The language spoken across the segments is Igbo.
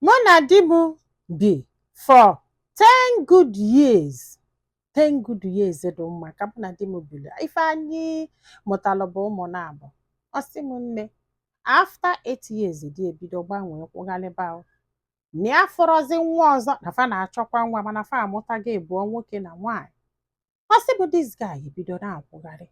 Mụ na di m bi for 10 good years, 10 good years dị mma ka mụ na di m biri. Ife anyị mụtalụ bụ ụmụ na-abụ. Ọ sị m, nne, after 8 years, di ebido gbanwee, kwụghalịba o. Na ya fọrọzi nwa ọzọ na fa na-achọkwa nwa, mana fa amụtago ịbụọ, nwoke na nwaanyị. Ọ sị bụ this guy ebido na-akwụgharị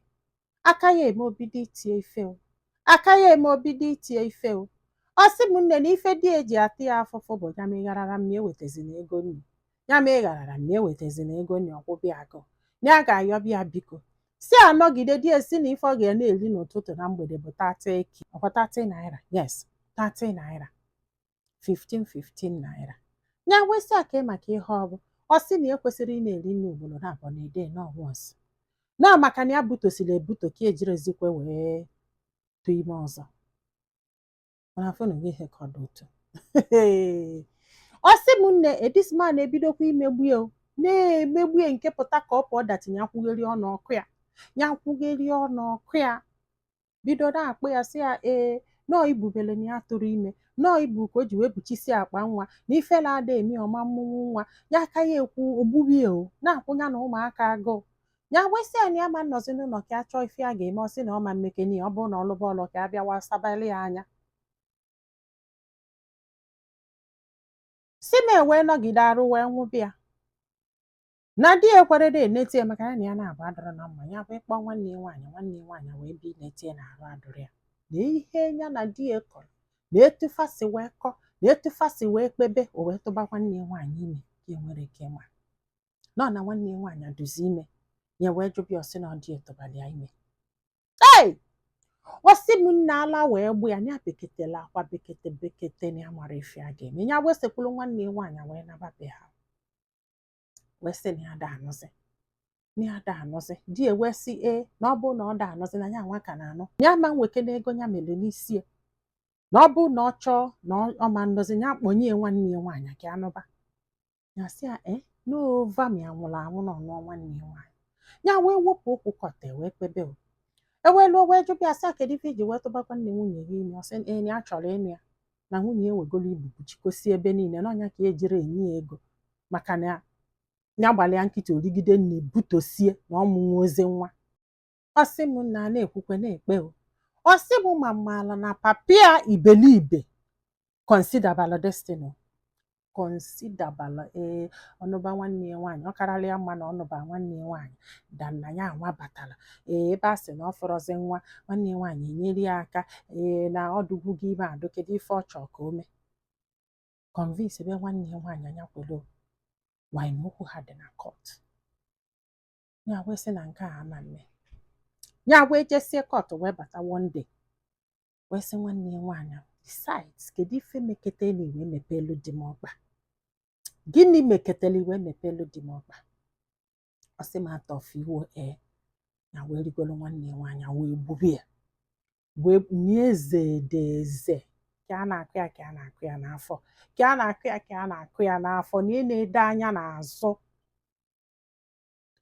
aka ya, eme obido itie ife o, aka ya eme obido itie ife o. Ọ sị m, nne, na ife di eji ata ya afụfụ bụ ya megharara m, ya ewetazina ego nri, ya megharara m, ya ewetazina ego nri, ọkwụbịa agụ na ya ga-ayọbịa biko si anọgide. Di esi na ife ọ ga na-eri n'ụtụtụ na mgbede bụ 30 ki, ọkwa 30 naira, yes, 30 naira, 15 15 naira. Ya wesị aka maka ihe ọ bụ. Ọ sị na ekwesịrị ị na-eri nri ugboro na abụọ na ede na once, na maka na ya butosiri ebuto ka ejirezikwe wee tụ ime ọzọ. Mana afọ na ihe ka ọ dị ụtọ. Ọ sị m, nne, this man ebidokwa imegbu ya o, na-emegbu ya nke pụta ka ọ pụọ datinye, akwụgheri ọnụ ọkụ ya, ya akwụgheri ọnụ ọkụ ya, bido na-akpụ ya, sị ya ee, nọọ ibubele na ya tụrụ ime, nọọ ibu ka o ji wee buchisi akpa nwa, na ifela ada eme ọma mmụnwụ nwa ya, aka ya ekwu ogbubie o, na-akwụ ya na ụmụaka agụụ. Ya wesị ya na ya ma nnọzi n'ụlọ ka a chọọ ife a ga-eme. Ọ sị na ọ ma mmekeni ya, ọ bụrụ na ọ lụba ọlụ ka a bịawa sabali ya anya. Si m ewee nọgide arụ wee nwụbịa na di ya ekwere eneti ya, maka ya na ya na-abụ adọrọ na mma. Ya bụ ịkpọ nwanne ya nwaanyị, nwanne ya nwaanyị wee bi netie na arụ adọrọ ya, na ihe ya na di ya kọrọ, na etu fa si wee kọ, na etu fa si wee kpebe, o wee tụba nwanne ya nwaanyị ime ka e nwere ike ịma nọ na nwanne ya nwaanyị aduzi ime ya. Wee jụbịa, ọsị na ọ dị etụbali ya ime. Ei, ọ sị m, nna, ala wee gbu ya, ya beketela akwa, bekete bekete, na ya mara ife a ga-eme. Ya wee sekwuru nwanne ya nwaanyị wee naba be ha, wee sị na ya da anụzi, na ya da anụzi. Di ya wee sị ee, na ọ bụrụ na ọ da anụzi, na ya nwa ka na-anụ ya, ma nweke n'ego ya mere n'isi ya, na ọ bụrụ na ọ chọọ na ọ ma ndozi, ya kpọnye ya nwanne ya nwaanyị ka anụba ya. Sị ya ee, n'ova ma ya nwụrụ anwụ na ọnụọ nwanne ya nwaanyị. Ya wee wepụ okwu kọta, wee kpebe o, eweluo wee jụbịa, sị ya kedu ife iji wee tụbakwa nne nwunye gị ime? Ọ sị ee, na ya chọrọ ịnụ ya, na nwunye ya ewegolo ibu kpuchikosi ebe niile, na ọnya ka ya ejiri enye ya ego, maka na ya gbalịa nkịtị origide nne butosie na ọmụ nwa oze nwa. Ọ sị m, nna, na-ekwukwe na-ekpe o. Ọ sị m ma mmaala na papia ibelibe considerable destiny considerable. Ee, ọnụba nwanne ya nwaanyị, ọ karala ya mma na ọnụba nwanne ya nwaanyị dan na ya anwa batara. Ee, ebe a sị na ọ fọrọzi nwa, nwanne ya nwaanyị enyere ya aka. Ee, na ọdụgwu gị ime adụ, kedu ife ọ chọọ ka o mee? Convince ebe nwanne ya nwaanyị anya kwelo wanyị na okwu ha dị na court. Ya wee sị na nke a ama mme. Ya wee jesie court wee bata one day, wee sị nwanne ya nwaanyị, besides, kedu ife meketela iwe mepelu di m ọkpa? Gịnị meketela iwe mepelu di m ọkpa? Ọ sị m atọfe iwo. Ee, ya wee rigolo nwanne ya nwaanyị wee gburu ya, wee nye eze eze ka a na-akụ ya, ka a na-akụ ya n'afọ, ka a na-akụ ya, ka a na-akụ ya n'afọ, na ị na-ede anya n'azụ.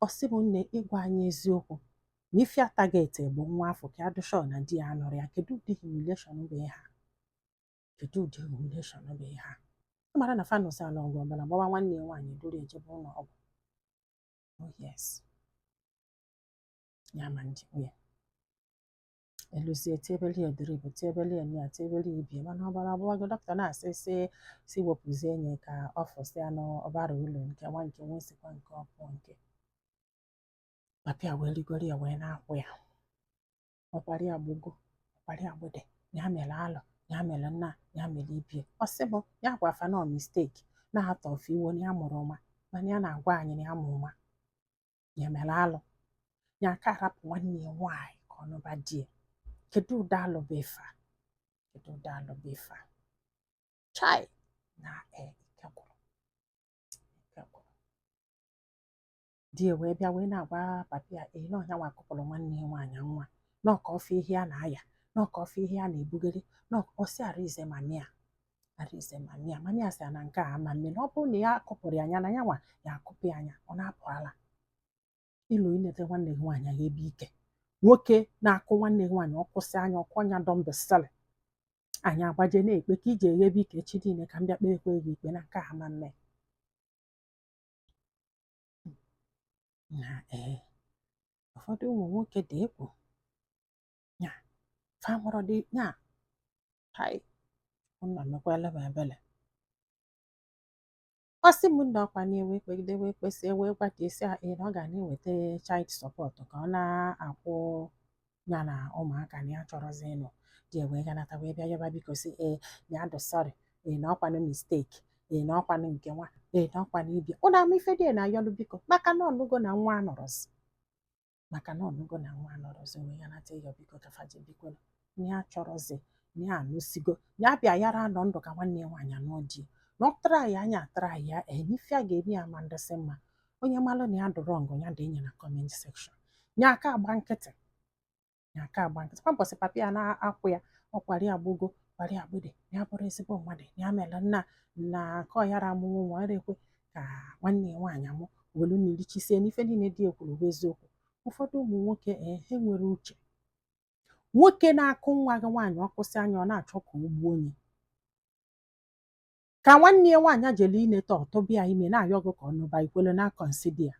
Ọ sị m, nne, ịgwa anyị eziokwu, na ife target bụ nwa afọ ka adụshọ na di ya nụrụ ya. Kedu ụdị humiliation bụ ihe a? Kedu ụdị humiliation bụ ihe a? Ọ mara na fanụsị ala ọgụ ọbara gbawa nwanne ya nwaanyị duru ejebe ụlọ ọgwụ. Oh yes, ya ma ndị nwunye eluzie tiebeli ya drip, tiebeli ya ya, tiebeli ya ibie, mana ọbara agbawago. Dọkịta na-asị sị si wepụzie nye ka ọ fụsịa n'ọbara ụlọ nke nwa nke nwa sikwa nke ọ pụọ nke papịa wee rigoro ya, wee na-akwụ ya ọkwara ya gbugo ọkwara ya gbede, ya mere alụ, ya mere nna, ya mere ibie. Ọ sị m ya gwa afa na mistake na-atọ ọfụ iwo na ya mụrụ ụma, mana ya na-agwa anyị na ya mụ ụma, ya mere alụ, ya aka arapụ nwanne ya nwaanyị ka ọ nụba di ya. Kedu ụdị alụ bụ ife a? Kedu ụdị alụ bụ ife a? Chai na ike gwụrụ, ike gwụrụ. Di ya wee bịa wee na-agwa papi ya ee, na ọnya nwa kụpụrụ nwanne ya nwaanyị nwa, na ọka ọfụ ihe a na-aya, na ọka ọfụ ihe a na-ebugharị, na ọsị arize mami a, arize mami a. Mami a sị na nke a ama mme, na ọ bụrụ na ya kụpụrụ ya anya, na ya nwa ya akụpụ ya anya, ọ na-apụ ala ịlụ inete nwanne gị nwaanyị ya ebe ike nwoke na-akụ nwanne gị nwaanyị, ọ kwụsị anya ọkụ ọnya dọmbesịlị. Anyị agbaje na-ekpe ka iji eghebe ike echi niile ka m bịa kpeekwa gị ikpe na nke a ama mme na. Ee, ụfọdụ ụmụ nwoke dị egwu ya, fa mụrụ dị ya. Hai, nna, mekwala m ebele. Ọ sị m na ọkwa na-ewe kpegide wee kpesị wee gwa ka esi ee na ọ ga na-eweta child support ka ọ na-akwụ ya na ụmụaka, na ya chọrọzi ịnụ di. Wee ganata wee bịa yọba biko, si ee, na ya dị sorry, ee, na ọkwanụ mistake, ee, na ọkwanụ nke nwa, ee, na ọkwanụ ibia ụnụ ama ife dị na ayọlụ biko, maka na ọnụgo na nwa anọrọzi, maka na ọnụgo na nwa anọrọzi. Wee ganata ịyọ biko ka faje biko, na ya chọrọzi, na ya anụsigo, ya bịa yara anọ ndụ ka nwanne ya nwaanyị anụọ di, na ọ tara ya anya atara ya. Ee, n'ife a ga-eme ya ama ndịsị mma. Onye malụ na ya dụrụ ngụ ya dị enye na comment section. Ya aka agba nkịtị, ya aka agba nkịtị. Kwa mbọsị papa ya na-akwụ ya, ọ kwara ya gbogo, kwara ya gbede, ya bụrụ ezigbo mmadụ, ya mere nna na ka ọ yara amụnwụ nwa ọrụ ekwe ka nwanne ya nwaanyị amụ welu mmiri chisie n'ife niile dị ekwuru bụ eziokwu. Ụfọdụ ụmụ nwoke, ee, ha nwere uche. Nwoke na-akụ nwa gị nwaanyị ọkụsị anya, ọ na-achọ ka o gbuo onye ka nwanne ya nwaanyị jele ineta ọtụbịa ime na-ayọ gị ka ọ nụba ikwelu na consider ya.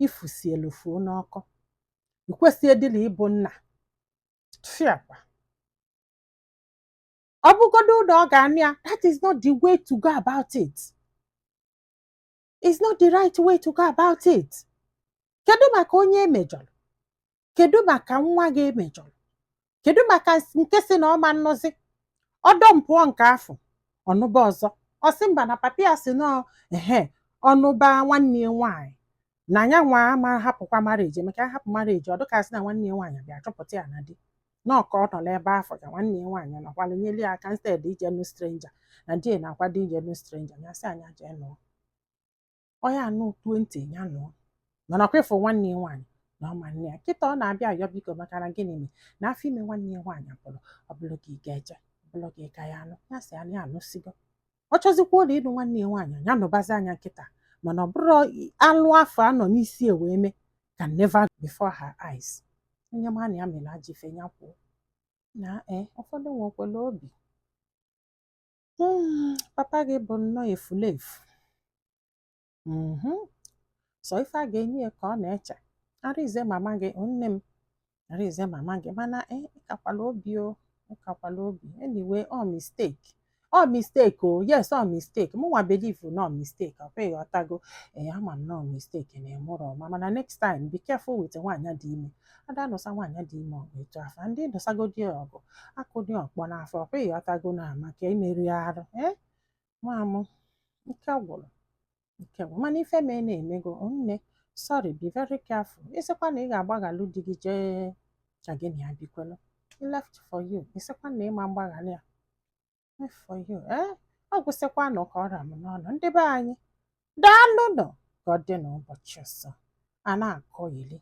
Ifusielu fuo n'ọkụ, ikwesị edila ịbụ nna fiakwa. Ọ bụgodo na ọ ga-anụ ya, that is not the way to go about it. It's not the right way to go about it. Kedu maka onye emejọrọ? Kedu maka nwa gị emejọrọ? Kedu maka nke si na ọma nnụzi ọdọ mpụọ nke afọ ọnụba ọzọ? Ọ sị mba, na papa ya si nọọ ehe ọnụba nwanne ya nwaanyị na ya nwa ama hapụkwa marriage, maka hapụ marriage ọ dịka sị na nwanne ya nwaanyị bịa chọpụta ya na di nọọ ka ọ nọ n'ebe afọ ka nwanne ya nwaanyị nọkwalụ nyelu ya aka instead ije nụ stranger, na di na-akwado ije nụ stranger. Ya sị anya jee nụọ ọ ya anụ 20 ya nụọ, mana ọkwa ịfụ nwanne ya nwaanyị na ọma nne ya kịta ọ na-abịa ayọ biko, maka na gịnị mere na afọ ime nwanne ya nwaanyị pụrụ. Ọ bụrụ ka ị ga-eje, ọ bụrụ ka ị ka ya anụ ya, sị ya anụsigo, ọ chọzikwa ụlọ ịnụ nwanne ya nwaanyị, ya nụbazi anya kịta. Mana ọ bụrụ alụ afọ anọ n'isi e wee mee can never before her eyes. Onye ma na ya mere ajọ ife, ya kwuo na ee. Ụfọdụ nwekwara obi. Papa gị bụ nnọọ efulefu. So ife a ga-enye ya ka ọ na-eche arịze mama gị, nne m arịze mama gị, mana ịkakwala obi o, ịkakwala obi. Anyway, ọ mistake, ọ mistake o. Yes, ọ mistake. Mụnwa believe na ọ mistake. Ọ kwa ịghọtago? Ee, ama m na ọ mistake na ịmụrụ ọma, mana next time, be careful with nwaanyị dị ime. Ada nụsa nwaanyị dị ime ọgụ etu afọ ndị nụsagodi ọgụ akụdị ọkpọ n'afọ. Ọ kwa ịghọtago? Na maka imerụ ya arụ. Ee, nwa m, ike gwụrụ, ike gwụrụ, mana ife mee na-emego. Nne, sorry, be very careful. Ịsịkwa na ị ga-agbaghalụ di gị jee ka gị na ya bikwelu, left for you. Ịsịkwa na ịma mgbaghalụ ya, left for you. Ee, ọ gwụsịkwa nụ ka ọ ra m n'ọnụ. Ndị be anyị, daalụ nụ ka ọ dị n'ụbọchị ọzọ a na-akọ ili.